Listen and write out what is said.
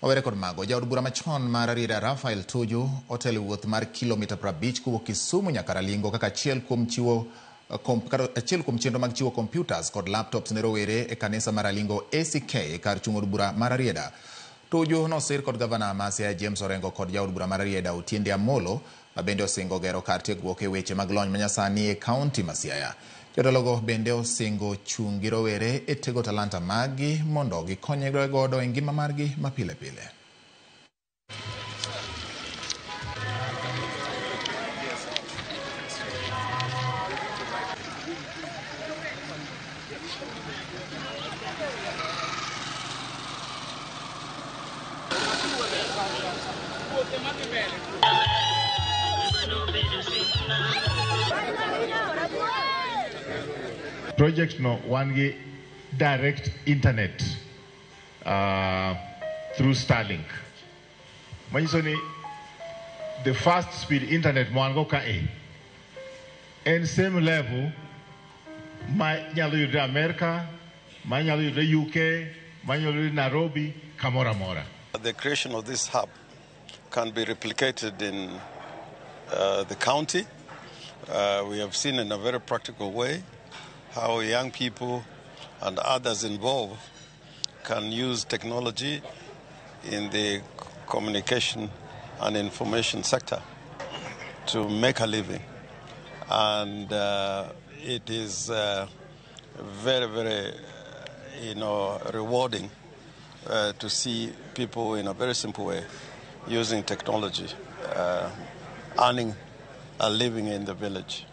Wawere kod mago, jaod bura machon mar Rarieda Raphael Tuju otelo e wuoth mar kilomita 50 kowuok Kisumu nyaka Ralingo kaka achiel kuom chiwo achiel kuom chenro mag chiwo computers kod laptops ne rowere e kanisa mar Ralingo ACK e kar chung' od bura mar Rarieda. Tuju nosir kod gavana ma Siaya James Orengo kod jaod bura mar Rarieda Otiende Amolo ma bende osingo gero kar tiegruok e weche mag lony manyasani e kaunti ma Siaya. Jotelogo bende osingo chung' gi rowere e tego talanta maggi mondo gikonyre godo e ngima margi ma pile pile. Project no wan gi direct internet through Starlink. Manyiso ni the fast speed internet ma wan go kae en same level ma nyalo yudre America, ma nyalo yudre UK, ma nyalo yudre Nairobi, kamoro amora. The creation of this hub can be replicated in the county. We have seen in a very practical way how young people and others involved can use technology in the communication and information sector to make a living. And it is very, very rewarding to see people in a very simple way using technology, earning a living in the village.